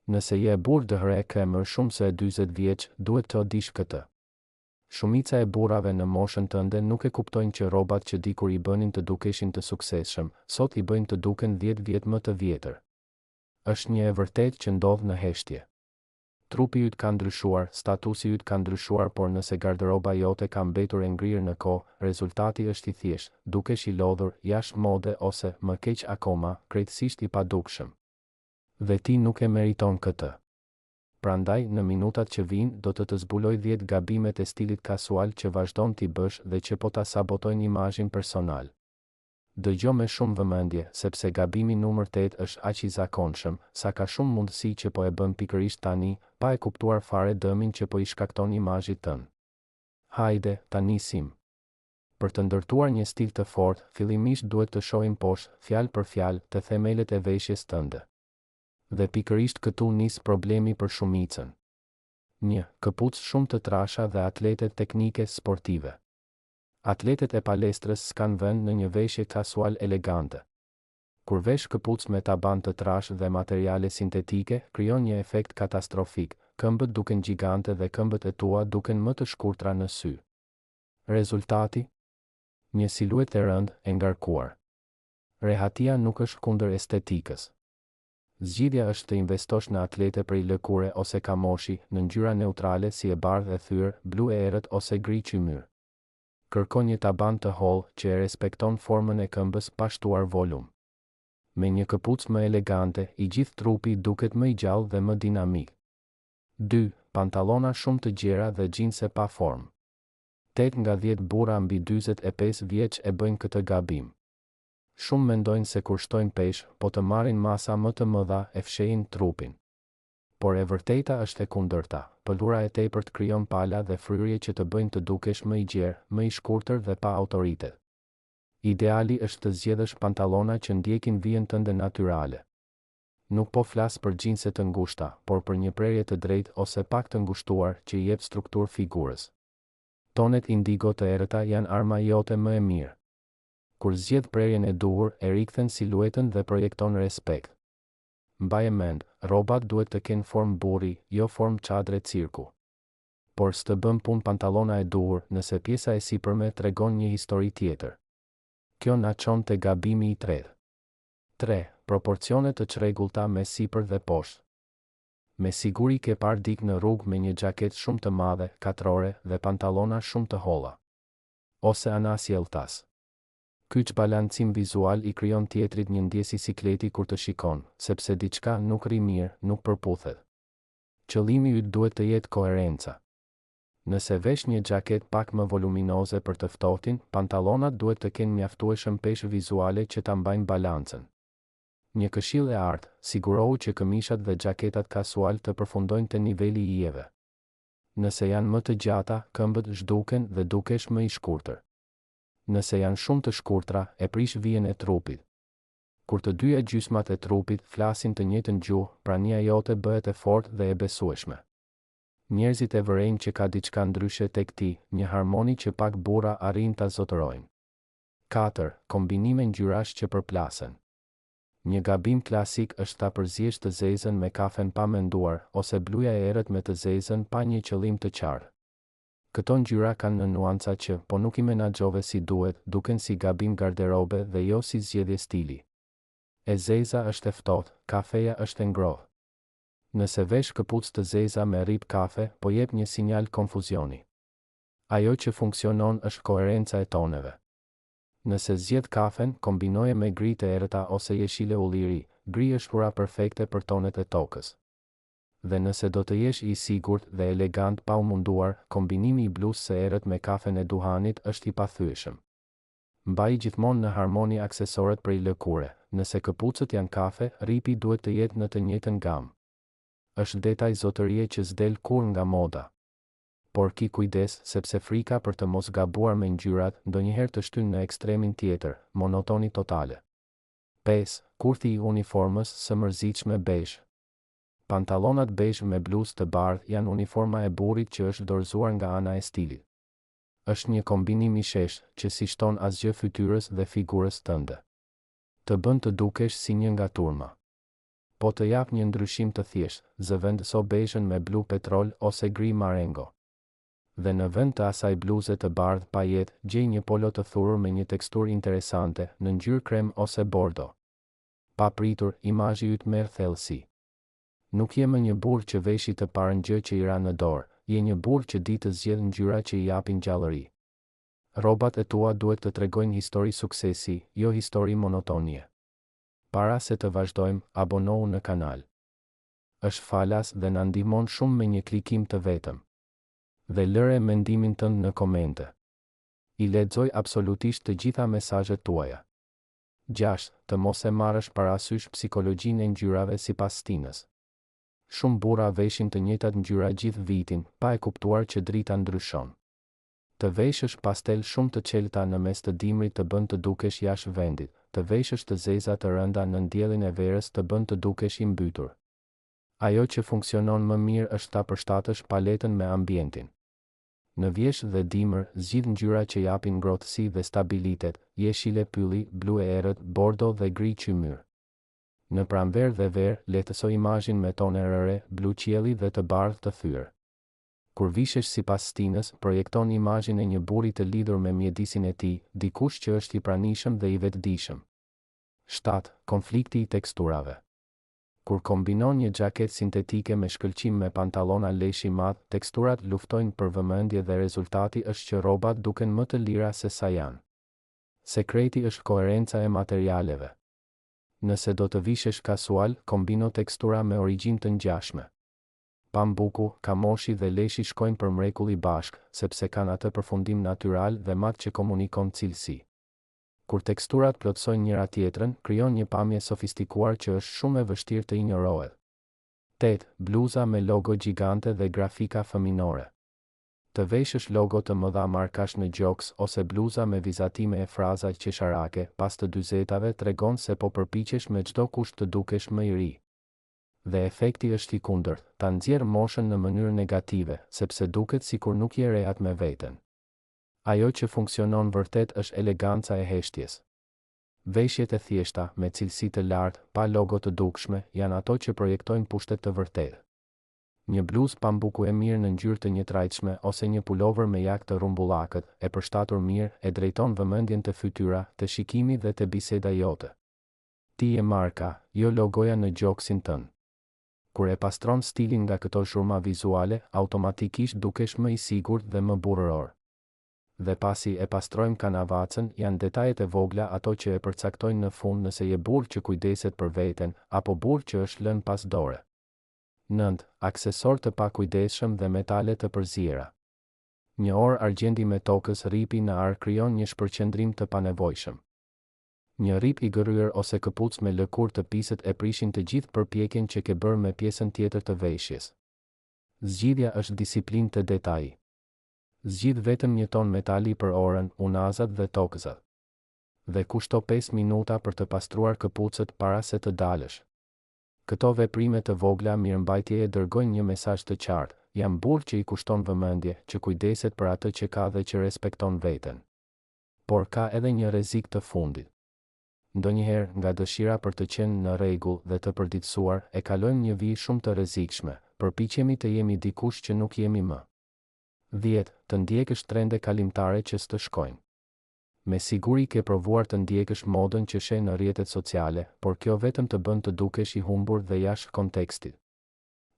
Nëse je burrë dhe ke më shumë se 40 vjeç, duhet ta dish këtë. Shumica e burrave në moshën tënde nuk e kuptojnë që rrobat që dikur i bënin të dukeshin të suksesshëm, sot i bëjnë të duken 10 vjet më të vjetër. Është një e vërtetë që ndodh në heshtje. Trupi yt ka ndryshuar, statusi yt ka ndryshuar por nëse gardëroba jote ka mbetur e ngrirë në kohë, rezultati është i thjeshtë, dukesh i lodhur, jashtë mode ose, më keq akoma, krejtësisht i padukshëm. Dhe ti nuk e meriton këtë. Prandaj, në minutat që vijnë, do të të zbuloj 10 gabimet e stilit kasual që vazhdon t'i bësh dhe që po ta sabotojnë imazhin personal. Dëgjo me shumë vëmendje, sepse gabimi numër 8 është aq i zakonshëm, sa ka shumë mundësi që po e bën pikërisht tani, pa e kuptuar fare dëmin që po i shkakton imazhit tënd. Hajde, ta nisim. Për të ndërtuar një stil të fortë, fillimisht duhet të shohim poshtë, fjalë për fjalë, te themelet e veshjes tënde. Dhe pikërisht këtu nis problemi për shumicën. 1. Këpucë shumë të trasha dhe atletet teknike sportive. Atletet e palestrës s'kanë vend në një veshje kasual elegante. Kur vesh këpucë me taban të trashë dhe materiale sintetike, krijon një efekt katastrofik, këmbët duken gjigante dhe këmbët e tua duken më të shkurtra në sy. Rezultati? Një siluetë e rëndë, e ngarkuar. Rehatia nuk është kundër estetikës. Zgjidhja është të investosh në atlete prej lëkure ose kamoshi, në ngjyra neutrale si e bardhë e thyer, blu e errët ose gri qymyr. Kërko një taban të hollë, që e respekton formën e këmbës pa shtuar volum. Me një këpucë më elegante, i gjithë trupi duket më i gjallë dhe më dinamik. 2. Pantallona shumë të gjera dhe xhinse pa formë. 8 nga 10 burra mbi 45 vjeç e bëjnë këtë gabim. Shumë mendojnë se kur shtojnë peshë, po të marrin masa më të mëdha e fshehin trupin. Por e vërteta është e kundërta, pëlhura e tepërt krijon pala dhe fryrje që të bëjnë të dukesh më i gjerë, më i shkurtër dhe pa autoritet. Ideali është të zgjedhësh pantallona që ndjekin vijën tënde natyrale. Nuk po flas për xhinse të ngushta, por për një prerje të drejtë ose pak të ngushtuar që i jep strukturë figurës. Tonet indigo të errëta janë arma jote më e mirë. Kur zgjedh prerjen e duhur, e rikthen siluetën dhe projekton respekt. Mbaje mend, rrobat duhet të kenë formë burri, jo formë çadre cirku. Por s'të bën punë pantallona e duhur, nëse pjesa e sipërme tregon një histori tjetër. Kjo na çon te gabimi i tretë. 3. Proporcione të çrregullta mes sipër dhe poshtë. Me siguri ke parë dikë në rrugë me një xhaketë shumë të madhe, katrore, dhe pantallona shumë të holla. Ose anasjelltas. Ky çbalancim vizual i krijon tjetrit një ndjesi sikleti kur të shikon, sepse diçka nuk rri mirë, nuk përputhet. Qëllimi yt duhet të jetë koherenca. Nëse vesh një xhaketë pak më voluminoze për të ftohtin, pantallonat duhet të kenë mjaftueshëm peshë vizuale që ta mbajnë balancën. Një këshillë e artë, sigurohu që këmishat dhe xhaketat kasual të përfundojnë te niveli i ijeve. Nëse janë më të gjata, këmbët zhduken dhe dukesh më i shkurtër. Nëse janë shumë të shkurtra, e prish vijën e trupit. Kur të dyja gjysmat e trupit flasin të njëjtën gjuhë, prania jote bëhet e fortë dhe e besueshme. Njerëzit e vërejnë që ka diçka ndryshe tek ti, një harmoni që pak burra arrijnë ta zotërojnë. 4. Kombinime ngjyrash që përplasen. Një gabim klasik është ta përziesh të zezën me kafen pa menduar, ose bluja e errët me të zezën pa një qëllim të qartë. Këto ngjyra kanë në nuanca që, po nuk i menaxhove si duhet, duken si gabim garderobe dhe jo si zgjedhje stili. E zeza është e ftohtë, kafeja është e ngrohtë. Nëse vesh këpucë të zeza me rrip kafe, po jep një sinjal konfuzioni. Ajo që funksionon është koherenca e toneve. Nëse zgjedh kafen, kombinoje me gri të errëta ose jeshile ulliri, gri është ura perfekte për tonet e tokës. Dhe nëse do të jesh i sigurt dhe elegant pa u munduar, kombinimi i blusë së errët me kafen e duhanit është i pathyeshëm. Mbaji gjithmonë në harmoni aksesorët prej lëkure, nëse këpucët janë kafe, rripi duhet të jetë në të njëjtën gamë. Është detaj zotërie që s'del kurrë nga moda. Por ki kujdes, sepse frika për të mos gabuar me ngjyrat, ndonjëherë të shtyn në ekstremin tjetër, monotoni totale. 5. Kurthi i uniformës së mërzitshme bezhë. Pantallonat bezhë me bluzë të bardhë janë uniforma e burrit që është dorëzuar nga ana e stilit. Është një kombinim i sheshtë, që s'i shton asgjë fytyrës dhe figurës tënde. Të bën të dukesh si një nga turma. Po të jap një ndryshim të thjeshtë, zëvendëso bezhën me blu petrol ose gri marengo. Dhe në vend të asaj bluze të bardhë pa jetë, gjej një polo të thurur me një teksturë interesante, në ngjyrë krem ose bordo. Papritur, imazhi yt merr thellësi. Nuk je më një burrë që veshi të parën gjë që i ra në dorë, je një burrë që di të zgjedhë ngjyra që i japin gjallëri. Rrobat e tua duhet të tregojnë histori suksesi, jo histori monotonie. Para se të vazhdojmë, abonohu në kanal. Është falas dhe na ndihmon shumë me një klikim të vetëm. Dhe lëre mendimin tënd në komente. I lexoj absolutisht të gjitha mesazhet tuaja. 6, Të mos e marrësh parasysh psikologjinë e ngjyrave sipas stinës. Shumë burra veshin të njëjtat ngjyra gjithë vitin, pa e kuptuar që drita ndryshon. Të veshësh pastel shumë të çelëta në mes të dimrit të bën të dukesh jashtë vendit, të veshësh të zeza të rënda nën diellin e verës të bën të dukesh i mbytur. Ajo që funksionon më mirë është ta përshtatësh paletën me ambientin. Në vjeshtë dhe dimër, zgjidh ngjyra që japin ngrohtësi dhe stabilitet, jeshile pylli, blu e errët, bordo dhe gri qymyr. Në pranverë dhe verë, lehtëso imazhin me tone rëre, blu qielli dhe të bardhë të thyer. Kur vishesh sipas stinës, projekton imazhin e një burri të lidhur me mjedisin e tij, dikush që është i pranishëm dhe i vetëdijshëm. 7, Konflikti i teksturave. Kur kombinon një xhaketë sintetike me shkëlqim me pantallona leshi mat, teksturat luftojnë për vëmendje dhe rezultati është që rrobat duken më të lira se sa janë. Sekreti është koherenca e materialeve. Nëse do të vishesh kasual, kombino tekstura me origjinë të ngjashme. Pambuku, kamoshi dhe leshi shkojnë për mrekulli bashkë, sepse kanë atë përfundim natyral dhe mat që komunikon cilësi. Kur teksturat plotësojnë njëra-tjetrën, krijon një pamje sofistikuar që është shumë e vështirë të injorohet. 8, Bluza me logo gjigante dhe grafika fëminore. Të veshësh logo të mëdha markash në gjoks ose bluza me vizatime e fraza qesharake pas të dyzetave tregon se po përpiqesh me çdo kusht të dukesh më i ri. Dhe efekti është i kundërt, ta nxjerr moshën në mënyrë negative, sepse duket sikur nuk je rehat me veten. Ajo që funksionon vërtet është eleganca e heshtjes. Veshjet e thjeshta, me cilësi të lartë, pa logo të dukshme, janë ato që projektojnë pushtet të vërtetë. Një bluzë pambuku e mirë në ngjyrë të njëtrajtshme ose një pulovër me jakë të rrumbullakët, e përshtatur mirë, e drejton vëmendjen te fytyra, te shikimi dhe te biseda jote. Ti je marka, jo logoja në gjoksin tënd. Kur e pastron stilin nga këto zhurma vizuale, automatikisht dukesh më i sigurt dhe më burrëror. Dhe pasi e pastrojmë kanavacën, janë detajet e vogla ato që e përcaktojnë në fund nëse je burrë që kujdeset për veten, apo burrë që është lënë pas dore. 9, Aksesorë të pakujdesshëm dhe metale të përziera. Një orë argjendi me tokëz rripi në ar krijon një shpërqendrim të panevojshëm. Një rrip i gërryer ose këpucë me lëkurë të pisët e prishin të gjithë përpjekjen që ke bërë me pjesën tjetër të veshjes. Zgjidhja është disiplinë te detaji. Zgjidh vetëm një ton metali për orën, unazat dhe tokëzat. Dhe kushto pesë minuta për të pastruar këpucët para se të dalësh. Këto veprime të vogla mirëmbajtjeje dërgojnë një mesazh të qartë, jam burrë që i kushton vëmendje, që kujdeset për atë që ka dhe që respekton veten. Por ka edhe një rrezik të fundit. Ndonjëherë, nga dëshira për të qenë në rregull dhe të përditësuar, e kalojmë një vijë shumë të rrezikshme, përpiqemi të jemi dikush që nuk jemi më. 10, Të ndjekësh trende kalimtare që s'të shkojnë. Me siguri ke provuar të ndjekësh modën që sheh në rrjetet sociale, por kjo vetëm të bën të dukesh i humbur dhe jashtë kontekstit.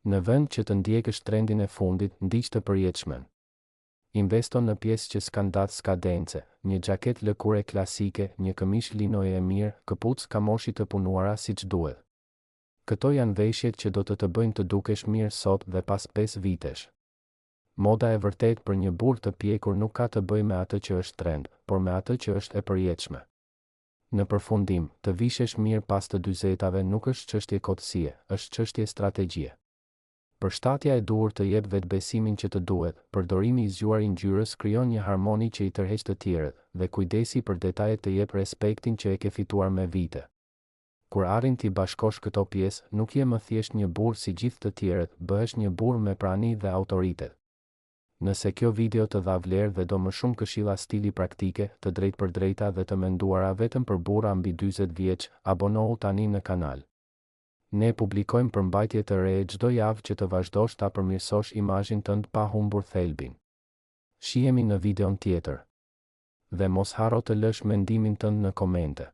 Në vend që të ndjekësh trendin e fundit, ndiq të përjetshmen. Investo në pjesë që s'kanë datë skadence, një xhaketë lëkure klasike, një këmishë linoje e mirë, këpucë kamoshi të punuara siç duhet. Këto janë veshjet që do të të bëjnë të dukesh mirë sot dhe pas pesë vitesh. Moda e vërtetë për një burrë të pjekur nuk ka të bëjë me atë që është trend, por me atë që është e përjetshme. Në përfundim, të vishesh mirë pas të dyzetave nuk është çështje kotësie, është çështje strategjie. Përshtatja e duhur të jep vetëbesimin që të duhet, përdorimi i zgjuar i ngjyrës krijon një harmoni që i tërheq të tjerët, dhe kujdesi për detajet të jep respektin që e ke fituar me vite. Kur arrin t'i bashkosh këto pjesë, nuk je më thjesht një burrë si gjithë të tjerët, bëhesh një burrë me prani dhe autoritet. Nëse kjo video të dha vlerë dhe do më shumë këshilla stili praktike, të drejtpërdrejta dhe të menduara vetëm për burra mbi 40 vjeç, abonohu tani në kanal. Ne publikojmë përmbajtje të re çdo javë që të vazhdosh ta përmirësosh imazhin tënd pa humbur thelbin. Shihemi në videon tjetër. Dhe mos harro të lësh mendimin tënd në komente.